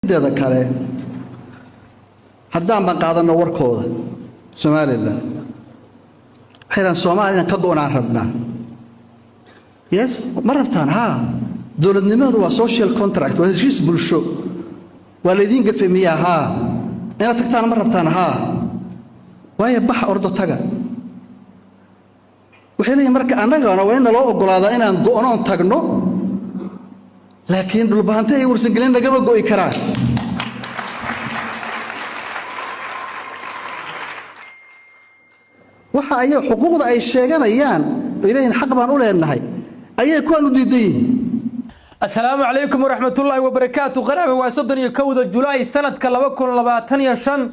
Mideeda kale, haddaan baan qaadanno warkooda, Somaliland waxay dhahaan Soomaaliya inaan ka go'naan rabnaa. Yes, ma rabtaan? Haa, dowladnimadu waa social contract, waa heshiis bulsho. Waa laydiin gafe miyaa? Haa. Inaad tagtaan ma rabtaan? Haa. Waayo, baxa, ordo, taga. Waxay leeyihin marka annagana waa in naloo oggolaadaa inaan go'noon tagno, laakiin Dhulbahante ay Warsangelin nagama go'i karaan. Waxa ay xuquuqda ay sheeganayaan ay leeyihin xaq baan u leenahay ayay kuwaan u diidan yihiin. Asalaamu calaykum waraxmatullaahi wabarakaatu. Qaraabe, waa 31-da Julaay sanadka 2025.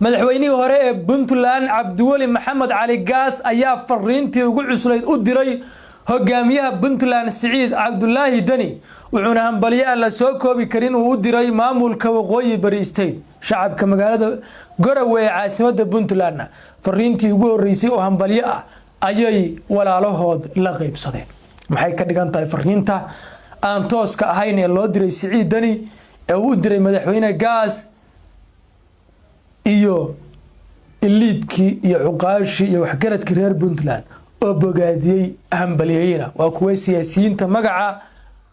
Madaxweynihii hore ee Puntland Cabdiweli Maxamed Cali Gaas ayaa fariintii ugu cuslayd u diray hogaamiyaha Puntland Siciid Cabdulaahi Deni, wuxuuna hambalyo aan la soo koobi karin uu u diray maamulka Waqooyi Bari State. Shacabka magaalada Garowe ee caasimada Puntlandna fariintii ugu horeysay oo hambalyo ah ayay walaalahood la qeybsadeen. Maxay ka dhigan tahay fariinta aan tooska ahayn ee loo diray Siciid Deni ee uu u diray madaxweyne Gaas iyo iliidkii iyo cuqaashii iyo waxgaradkii reer Puntland oo bogaadiyey, hambalyeeyena? Waa kuwa siyaasiyiinta magaca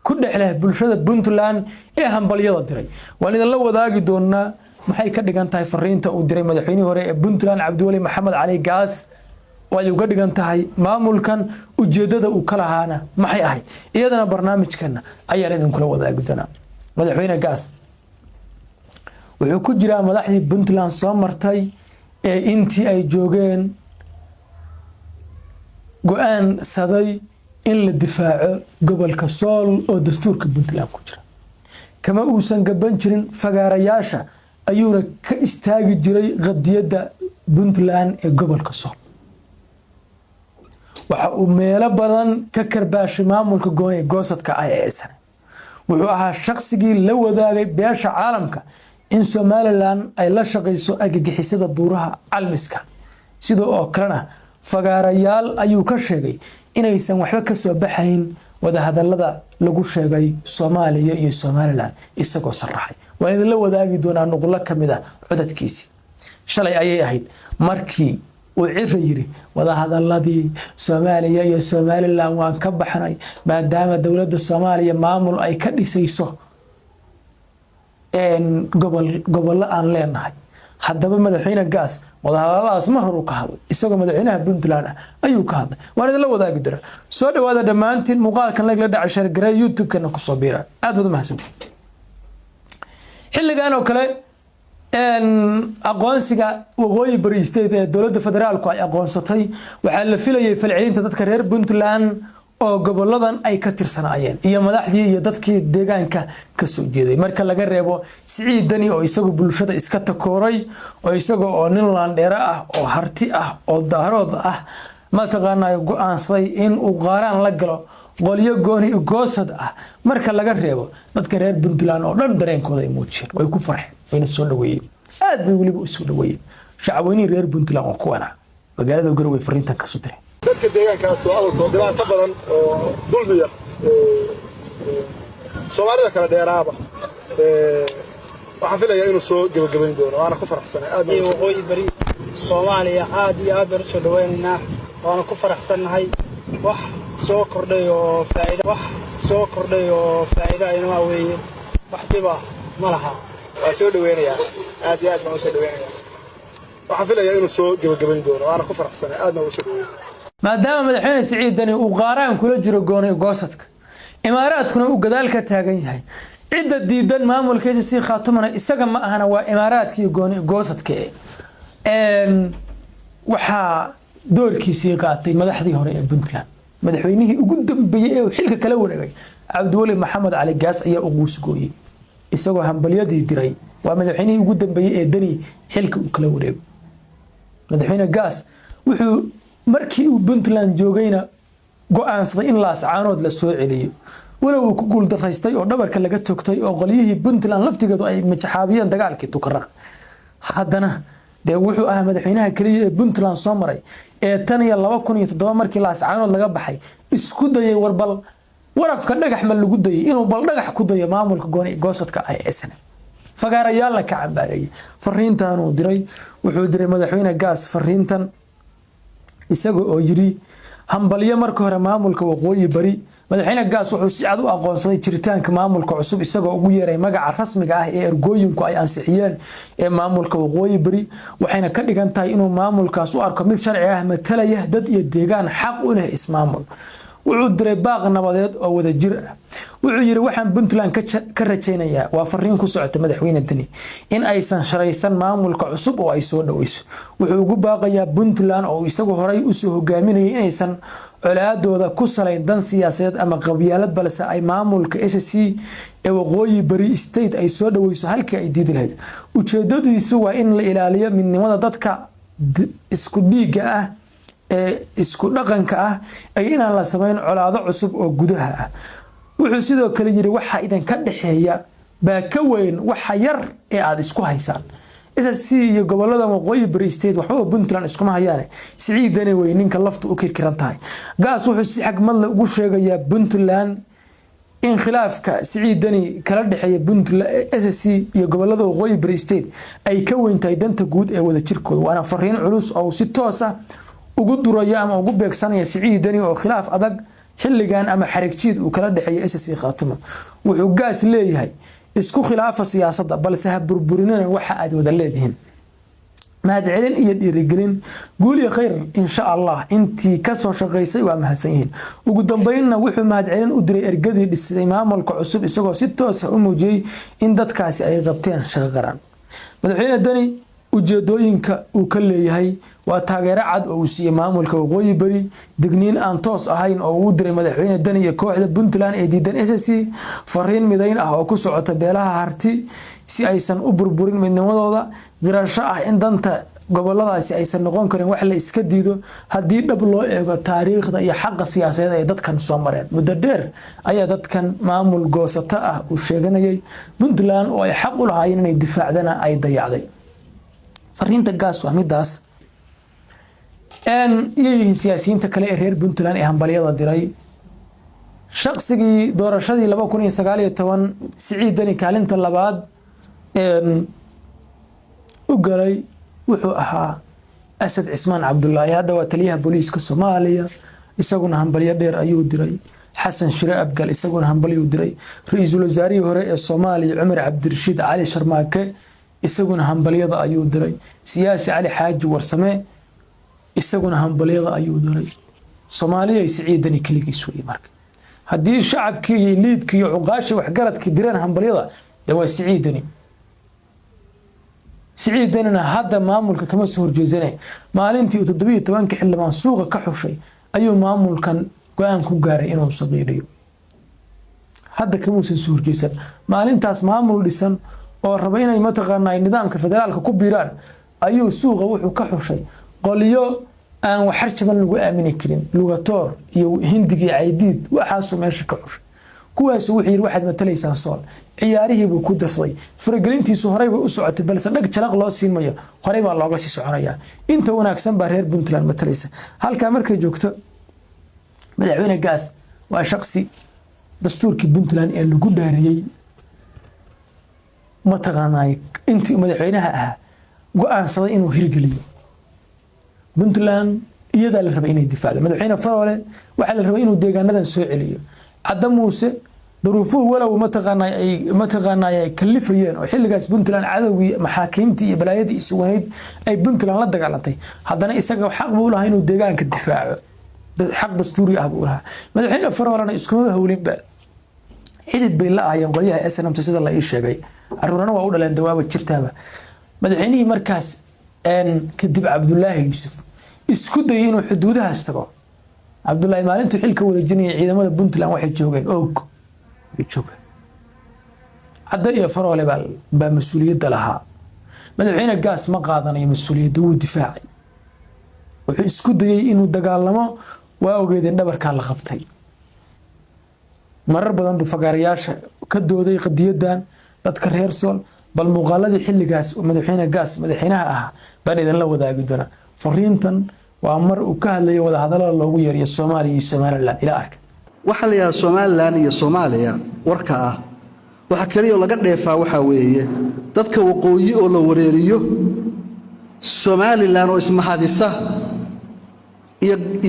ku dhex leh bulshada Puntland ee hambalyada diray. Waan idinla wadaagi doonaa maxay ka dhigan tahay fariinta uu diray madaxweynihii hore ee Puntland Cabdiweli Maxamed Cali Gaas ay uga dhigan tahay maamulkan, ujeedada uu ka lahaana maxay ahayd. Iyadana barnaamijkana ayaan idinkula wadaagi doonaa. Madaxweyne Gaas wuxuu ku jiraa madaxdii Puntland soo martay ee intii ay joogeen go-aan saday in la difaaco gobolka Sool oo dastuurka Puntland ku jira. Kama uusan gaban jirin fagaarayaasha, ayuuna ka istaagi jiray qadiyadda Puntland ee gobolka Sool. Waxa uu meelo badan ka karbaashay maamulka gooni goosadka ah ee SNM. Wuxuu ahaa shaqsigii la wadaagay beesha caalamka in Somaliland ay la shaqayso argagixisada buuraha Calmiska. Sidoo oo kalena fagaarayaal ayuu ka sheegay inaysan waxba kasoo baxayn wadahadalada lagu sheegay Soomaaliya iyo Somaliland, isagoo saraxay. Waan idinla wadaagi doonaa nuqlo kamid ah codadkiisii. Shalay ayay ahayd markii uu Cira yiri wadahadaladii Soomaaliya iyo Somaliland waan ka baxnay, maadaama dowladda Soomaaliya maamul ay ka dhisayso gobol gobollo aan leenahay. Haddaba madaxweyne Gaas wadahadaladaas mar hor ka hadlay, isagoo madaxweynaha Puntland ah ayuu ka hadlay. Waan idinla wadaagi doonaa. Soo dhawaada dhammaantiin, muuqaalkan like la dhaca, share garee, YouTube-kana kusoo biira. Aad baad u mahadsantiin. Xilligan oo kale aqoonsiga Waqooyi Bari State ee dowladda federaalku ay aqoonsatay, waxaa la filayay falcelinta dadka reer Puntland oo goboladan ay ka tirsanaayeen iyo madaxdii iyo dadkii deegaanka kasoo jeeday, marka laga reebo Siciid Deni oo isagu bulshada iska takooray, oo isaga oo nin laandheero ah oo Harti ah oo Daarood ah mataqaanaa go-aansaday in uu qaaraan la galo qolyo gooni goosad ah. Marka laga reebo, dadka reer Puntland oo dhan dareenkooda ay muujiyeen, way ku farxeen, wayna soo dhaweeyeen, aad bay weliba u soo dhaweeyeen. Shacabweynihii reer Puntland oo kuwana magaalada Garowe fariintan kasoo direen. Dadka deegaankaas oo awalto dhibaato badan oo dulmiya Soomaalida kala dheeraaba, waxaan filayaa inuu soo gebagabayn doono, waana ku faraxsanay aad. Waqooyi Bari Soomaaliya aad iyo aad baan usoo dhawaynaynaa, waana ku faraxsannahay. Wax soo kordhay oo faa'iido, wax soo kordhay oo faa'iido aynama weeye, wax dhiba ma laha. Waa soo dhaweynayaa, aad iyo aad baan usoo dhaweynayaa. Waxaan filayaa inuu soo gebagabayn doono, waana ku faraxsanay, aadna usoo dhaweynaya. Maadaama madaxweyne Siciid Deni uu qaaraan kula jiro gooni goosadka, Imaaraadkuna uu gadaal ka taagan yahay, cidda diidan maamulkiisa sii Khaatumana isaga ma ahana, waa Imaaraadka iyo gooni goosadka. Waxaa doorkiisii qaatay madaxdii hore ee Puntland. Madaxweynihii ugu dambeeyey ee uu xilka kala wareegay, Cabdiweli Maxamed Cali Gaas, ayaa u quusgooyey isagoo hambalyadii diray. Waa madaxweynihii ugu dambeeyey ee Deni xilka uu kala wareego. Madaxweyne Gaas wuxuu markii uu Puntland joogayna go-aansaday in Laascaanood la soo celiyo, walow uu ku guuldaraystay oo dhabarka laga togtay oo qolyihii Puntland laftigeedu ay majaxaabiyeen dagaalkii Tukaraq. Haddana dee wuxuu ahaa madaxweynaha keliya ee Puntland soo maray ee tan iyo 2007 markii Laascaanood laga baxay isku dayay warbal warafka dhagax ma lagu dayay inuu bal dhagax ku dayo maamulka gooni goosadka ah ee SNM. Fagaarayaalna ka cambaareeyay fariintanuu diray. Wuxuu diray Madaxweyne Gaas fariintan isaga oo yiri: "Hambalyo marka hore maamulka Waqooyi Bari." Madaxweyne Gaas wuxuu si cad u aqoonsaday jiritaanka maamulka cusub, isagoo ugu yeeray magaca rasmiga ah ee ergooyinku ay ansixiyeen ee maamulka Waqooyi Bari. Waxayna ka dhigan tahay inuu maamulkaas u arko mid sharci ah, matalaya dad iyo deegaan xaq u leh ismaamul. Wuxuu diray baaq nabadeed oo wadajir ah. Wuxuu yiri: "Waxaan Puntland ka rajaynayaa," waa fariin ku socota Madaxweyne Deni, "in aysan sharaysan maamulka cusub oo ay soo dhaweyso." Wuxuu ugu baaqayaa Puntland oo isagu horay usoo hogaaminayay inaysan colaadooda ku salayn dan siyaasadeed ama qabyaalad, balse ay maamulka SSC ee Waqooyi Bari State ay soo dhaweyso halkii ay diidi lahayd. Ujeedadiisu waa in la ilaaliyo midnimada dadka isku dhiigga ah ee isku dhaqanka ah iyo inaan la samayn colaado cusub oo gudaha ah. Wuxuu sidoo kale yiri: "Waxa idinka dhexeeya baa ka weyn waxa yar ee aada isku haysaan." SSC iyo gobolada Waqooyi Bari State waxbaba Puntland iskuma hayaane, Siciid Deni wey ninka laftu u kirkiran tahay. Gaas wuxuu si xagmad leh ugu sheegayaa Puntland in khilaafka Siciid Deni kala dhexeeya Puntland, SSC iyo gobolada Waqooyi Bari State ay ka weyn tahay danta guud ee wadajirkooda. Waana fariin culus oo si toos ah ugu durayo ama ugu beegsanaya Siciid Deni oo khilaaf adag xilligan ama xarigjiid uu kala dhexeeyo SSC Khaatimo. Wuxuu Gaas leeyahay: "Isku khilaafa siyaasadda, balse ha burburinina waxa aad wada leedihiin." Mahadcelin iyo dhiirigelin, guul iyo khayr insha Allah. Intii kasoo shaqaysay waa mahadsan yihiin. Ugu dambeynna wuxuu mahadcelin u diray ergadii dhisay maamulka cusub, isagoo si toosa u muujiyey in dadkaasi ay qabteen shaqo qaran. Madaxweyne Deni ujeedooyinka uu ka leeyahay waa taageero cad oo uu siiyey maamulka Waqooyi Beri, digniin aan toos ahayn oo uu diray Madaxweyne Deni iyo kooxda Puntland ee diidan SSC, fariin midayn ah oo ku socota beelaha Harti si aysan u burburin midnimadooda, qirasho ah in danta goboladaasi aysan noqon karin wax la iska diido haddii dhab loo eego taariikhda iyo xaqa siyaasadeed ay dadkan soo mareen. Muddo dheer ayaa dadkan maamul goosato ah uu sheeganayay. Puntland oo ay xaq u lahaayeen inay difaacdana ay dayacday. Fariinta Gaas waa midaas. Iyay yihiin siyaasiyiinta kale ee reer Puntland ee hambalyada diray? Shaqsigii doorashadii 2019 Siciid Deni kaalinta labaad u galay wuxuu ahaa Asad Cismaan Cabdulaahi. Hadda waa taliyaha booliiska Soomaaliya. Isaguna hambalyo dheer ayuu diray. Xasan Shire Abgal isaguna hambalyuu diray. Ra-iisul wasaarihii hore ee Soomaaliya Cumar Cabdirashiid Cali Sharmaake isaguna hambalyada ayuu diray. Siyaasi Cali Xaaji Warsame isaguna hambalyada ayuu diray. Soomaaliya, Siciid Deni keligiis wey. Marka haddii shacabkii iyo liidkii iyo cuqaashii waxgaradkii direen hambalyada, dee waa Siciid Deni. Siciid Denina hadda maamulka kama soo horjeesane. Maalintii uu 17-ka xildhibaan suuqa ka xushay ayuu maamulkan go-aan ku gaaray inuu saqiiriyo. Hadda kamuusan soo horjeesan. Maalintaas maamul dhisan oo raba inay mataqaanaa nidaamka federaalka ku biiraan ayuu suuqa wuxuu ka xushay qolyo aan waxar jaban lagu aamini karin, Lugatoor iyo Hindigii Caydiid. Waxaasuu meesha ka xushay. Kuwaasu wuxuu yidhi: "Waxaad matalaysaan Sool." Ciyaarihii buu ku darsaday. Faragelintiisu horey bay u socotay, balse dhag jalaq loo siin mayo. Horey baa looga sii soconayaa. Inta wanaagsan baa reer Puntland matalaysa. Halkaa markay joogto, Madaxweyne Gaas waa shaqsi dastuurkii Puntland ee lagu dhaariyey mataqaanaa intii madaxweynaha ahaa go-aansaday inuu hirgeliyo. Puntland iyadaa la rabay inay difaacdo. Madaxweyne Faroole waxaa la rabay inuu deegaanadan soo celiyo. Cadda Muuse duruufuhu walow mataqaanaa ay mataqaanaa ay kalifayeen oo xilligaas Puntland cadowgii maxaakiimtii iyo balaayadii iswanayd ay Puntland la dagaalantay, haddana isaga xaq buu lahaa inuu deegaanka difaaco, xaq dastuuri ah buu lahaa. Madaxweyne Faroolena iskuma howlinba. Xidid bay la ahayeen qolyaha SNMT, sida la ii sheegay. Caruurana waa u dhaleen, dawaaba jirtaaba. Madaxweynihii markaas kadib, Cabdulaahi Yuusuf, isku dayay inuu xuduudahaas tago. Cabdulaahi maalintuu xilka wareejinayay ciidamada Puntland waxay joogeen Og bay joogeen. Cadda iyo Faroole baa mas-uuliyadda lahaa. Madaxweyne Gaas ma qaadanayo mas-uuliyadda, wuu difaacay. Wuxuu isku dayay inuu dagaalamo. Waa ogeedeen, dhabarkaa la qabtay. Marar badan buu fagaarayaasha ka dooday qadiyadan dadka reer Sool. Bal muuqaaladii xilligaas Madaxweyne Gaas madaxweynaha ahaa baan idinla wadaagi doonaa. Fariintan waa mar uu ka hadlayo wadahadallada loogu yeeriyo Soomaaliya iyo Somaliland. Ila arka. Waxaa la yidhaha Somaliland iyo Soomaaliya warka ah. Waxa kaliya oo laga dheefaa waxaa weeye dadka waqooyi oo la wareeriyo, Somaliland oo ismahadisa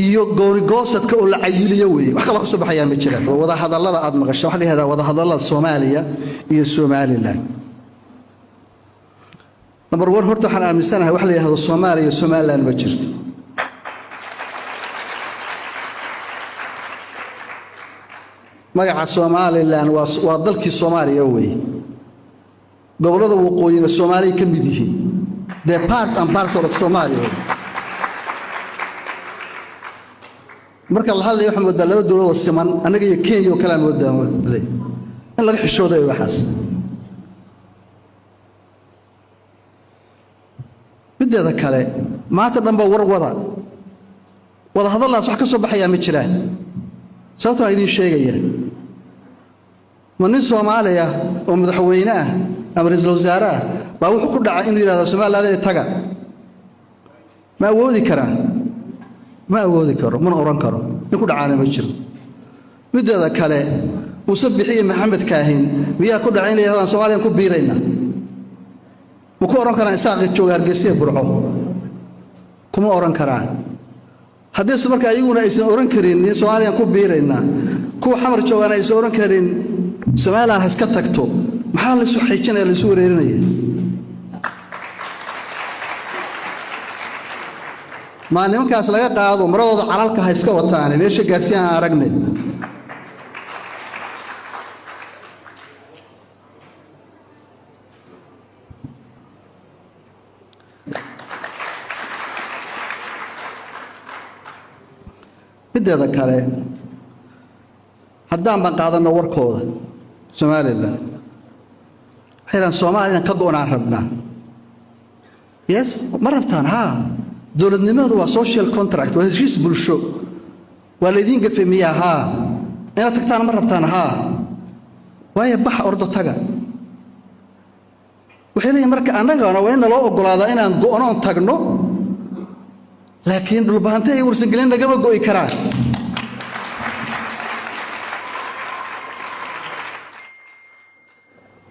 iyo goonigoosadka oo la cayiliyo weeye. Wax kaloo ka soo baxayaa ma jiraan. Wadahadallada aad maqasha waxa la yihahdaa wadahadallada Soomaaliya iyo Somaliland. Number one, horta waxaan aaminsanahay wax la yihahdo Soomaaliya iyo Somaliland ma jirto. Magaca Somaliland waa dalkii Soomaaliya weeye. Gobollada waqooyina Soomaaliya ka mid yihiin, the part and parcel of Somalia. Marka la hadlayo waxaa moodaa laba dowlad oo siman, annaga iyo Kenya oo kalea moodaa in laga xishooday waxaas. Mideeda kale, maanta dhan ba war wada hadalladaas wax ka soo baxayaa ma jiraan. Sababta waan idiin sheegaya: ma nin Soomaaliya oo madaxweyne ah ama ra-iisul wasaare ah baa wuxuu ku dhacay inuu yidhahdo Somaliland inay taga? Ma awoodi karaa? Ma awoodi karo, mana oran karo. Nin ku dhacaana ma jiro. Mideeda kale, Muuse Bixiye Maxamed Kaahin miyaa ku dhacay inay yidhahdaan Soomaliyan ku biirayna? Ma ku odhan karaan? Isaaqi jooga Hargeysa, Burco, kuma odhan karaan. Haddiise marka ayaguna aysan odhan karin nin Soomaaliyan ku biiraynaa, kuwa Xamar joogaana aysan odhan karin Somaliland ha iska tagto, maxaa laysu xijinaya, laysu wareerinaya? Maa nimankaas laga qaado maradooda, calalka ha iska wataane, meesha gaarsiin aan aragnay. Mideeda kale, haddaan baan qaadanno warkooda Somaliland, waxay dhahaan Soomaaliya inaan ka go'naan rabnaa. Yes, ma rabtaan? Haa. Dowladnimadu waa social contract, waa heshiis bulsho. Waa laydiin gafay miyaa? Haa. Inaad tagtaan ma rabtaan? Haa. Waayo, bax, ordo, taga. Waxay leeyihin marka annagana waa in naloo oggolaadaa inaan go'noon tagno, laakiin Dhulbahante ay Warsangelin nagama go'i karaan.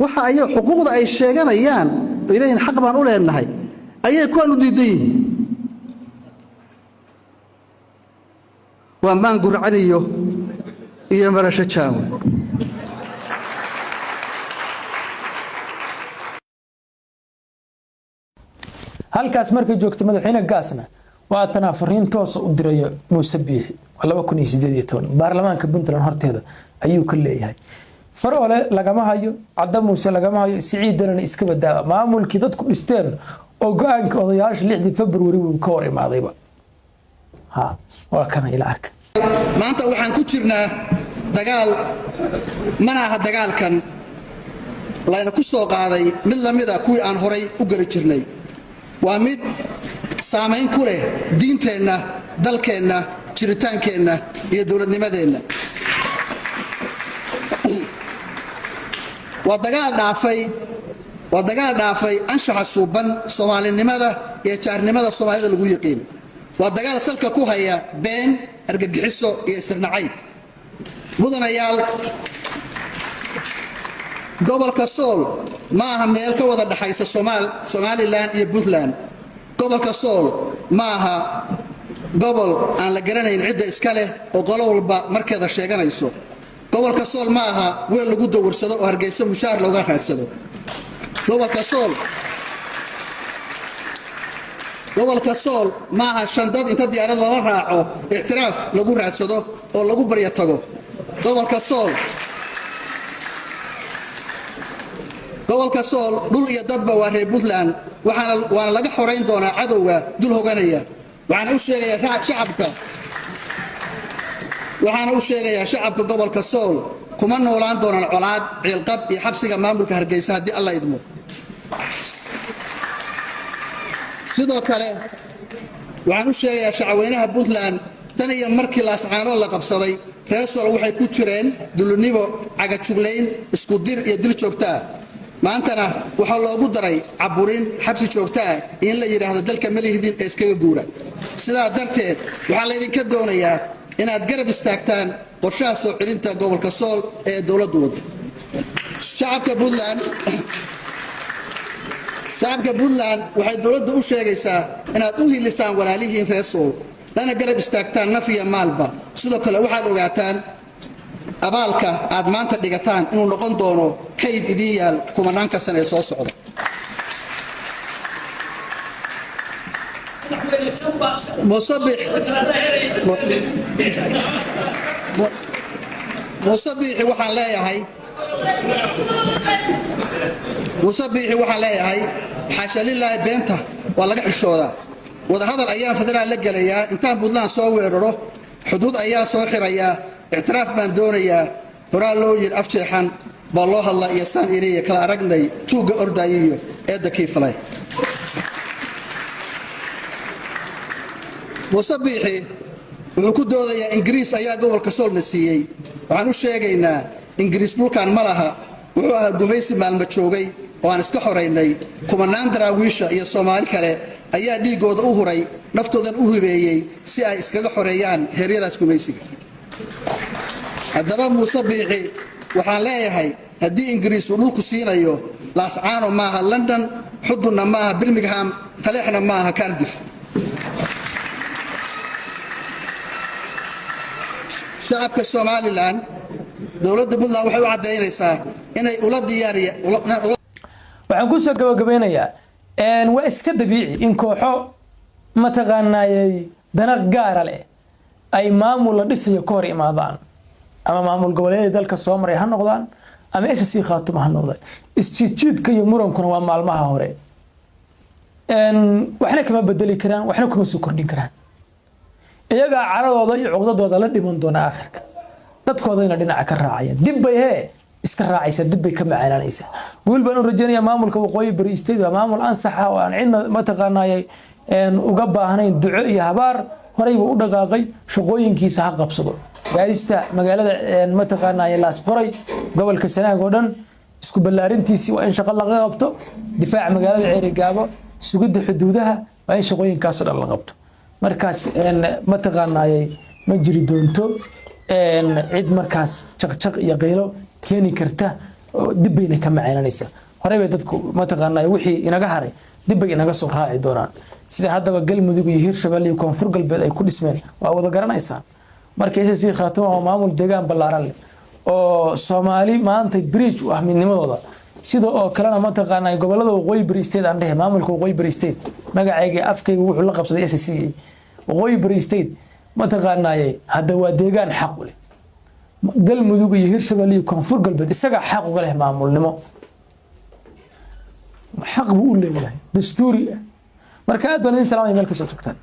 Waxa ay xuquuqda ay sheeganayaan ay leeyihin xaq baan u leenahay ayay kuwaan u diidan yihiin. Waa maan gurcan iyo marasho jaawe. Halkaas markay joogto, madaxweyne Gaasna waa tanaa fariin toosa u dirayo Muuse Biixi. 2018 baarlamaanka Puntland horteeda ayuu ka leeyahay: Faroole lagama hayo, Cadda Muuse lagama hayo, Siciid Danana iska badaaba. Maamulkii dadku dhisteen oo go-aanka odayaasha 6-dii February wuu ka hor imaadayba. Ha, waa kana, ila arka. Maanta waxaan ku jirnaa dagaal. Mana aha dagaalkan layna ku soo qaaday mid la mida kuwii aan horay u geli jirnay. Waa mid saamayn ku leh diinteenna, dalkeenna, jiritaankeenna iyo dowladnimadeenna. Waa dagaal dhaafay anshaxa suuban, soomaalinimada iyo jaarnimada Soomaalida lagu yiqiin. Waa dagaal salka ku haya been, argagixiso iyo isirnacayb. Mudanayaal, gobolka Sool ma aha meel ka wada dhaxaysa Somaliland iyo Puntland. Gobolka Sool ma aha gobol aan la garanayn cidda iska leh oo qolo walba markeeda sheeganayso. Gobolka Sool ma aha weel lagu dawarsado oo Hargeysa mushaar looga raadsado. Gobolka Sool ma aha shandad inta diyaarad lala raaco ictiraaf lagu raadsado oo lagu barya tago. Gobolka Sool dhul iyo dadba waa reer Puntland, waxaana waana laga xorayn doonaa cadowga dul hoganaya. Waxaana u sheegayaa shacabka gobolka Sool kuma noolaan doonaan colaad, ciilqab iyo xabsiga maamulka Hargeysa, haddii Alla idmo. Sidoo kale, waxaan u sheegayaa shacweynaha Puntland: tan iyo markii Laascaanood la qabsaday, reer Sool waxay ku jireen dulinimo, cagajuglayn, isku dir iyo dil joogtaa. Maantana waxaa loogu daray caburin, xabsi joogtaa, in la yidhaahdo dalka malihdin ee iskaga guura. Sidaa darteed, waxaa laydinka doonayaa inaad garab istaagtaan qorshaha soo celinta gobolka Sool ee dowladdu waddo. Shacabka Puntland waxay dowladda u sheegaysaa inaad u hilisaan walaalihiin reer Sool, lana garab istaagtaan naf iyo maalba. Sidoo kale waxaad ogaataan abaalka aad maanta dhigataan inuu noqon doono kayd idiin yaal kumanaanka sana ee soo socda. Muuse Biixi waxaan leeyahay, xaasha lilaahi, beenta waa laga xishoodaa. Wadahadal ayaan federaal la gelayaa, intaan Puntland soo weeraro xuduud ayaan soo xirayaa, ictiraaf baan doonayaa. Horaa loo yiri, af jeexan baa loo hadlaa iyo saan iriya kala aragnay tuugga ordaayo iyo eedda kii falay. Muuse Biixi wuxuu ku doodayaa Ingiriis ayaa gobolka Soolna siiyey. Waxaan u sheegaynaa, Ingiriis dhulkan ma laha. Wuxuu ahaa gumaysi maalmo joogay oo aan iska xoraynay. Kumanaan Daraawiisha iyo Soomaali kale ayaa dhiiggooda u huray, naftoodan u hibeeyey si ay iskaga xoreeyaan heeryadaas gumaysiga. Haddaba Muuse Biixi waxaan leeyahay, haddii Ingiriis uu dhulku siinayo, Laascaano maaha London, Xudunna maaha Birmingham, Taleexna maaha Cardiff. Shacabka Somaliland, dowladda Puntland waxay u caddaynaysaa inay ula diyaariya. Waxaan kusoo gabagabeynayaa, waa iska dabiici in kooxo mataqaanaayey dana gaara leh ay maamul la dhisayo ka hor imaadaan, ama maamul goboleedyada dalka soo maray ha noqdaan ama SSC Khaatuma ha noqdaan. Isjiidjiidka iyo murankuna waa maalmaha hore. Waxna kama bedeli karaan, waxna kuma soo kordhin karaan. Iyagaa caradooda iyo cuqdadooda la dhiman doona aakhirka, dadkoodayna dhinaca ka raacayaan. Dib bay hee iska raacaysa, dib bay ka macaanaanaysaa. Guul baan u rajaynayaa maamulka Waqooyi Bari State. Waa maamul ansaxa oo aan cidna mataqaanayay uga baahnayn duco iyo habaar. Horey buu u dhaqaaqay, shaqooyinkiisa ha qabsado. Gaarista magaalada mataqaanay Laas Qoray, gobolka Sanaag oo dhan isku ballaarintiisii waa in shaqo laga qabto. Difaaca magaalada Ceerigaabo, sugidda xuduudaha, waa in shaqooyinkaasoo dhan la qabto. Markaas mataqaanayay ma jiri doonto cid markaas jaqjaq iyo qaylo keeni karta. Dib bayna ka macaananaysaa. Horey bay dadku mataqaanay wixii inaga haray dib bay inaga soo raaci doonaan, sida haddaba Galmudug iyo Hirshabelle iyo Koonfur Galbeed ay ku dhismeen, waa wada garanaysaan. Marka SSC Khaatuma waa maamul deegaan ballaaran leh oo Soomaali maanta bridge u ah midnimadooda. Sida oo kalena mataqaanaa gobolada Waqooyi Bari State aan dhehe, maamulka Waqooyi Bari State, magacayga afkayga wuxuu la qabsaday SSC Waqooyi Bari State. Mataqaanaaye hadda waa deegaan xaq u leh Galmudug iyo Hirshabelle iyo Koonfur Galbeed. Isagaa xaq uga leh maamulnimo, xaq buu u leeyahay dastuuri ah. Marka aad baan idin salaamaya meel kasoo joogtaan.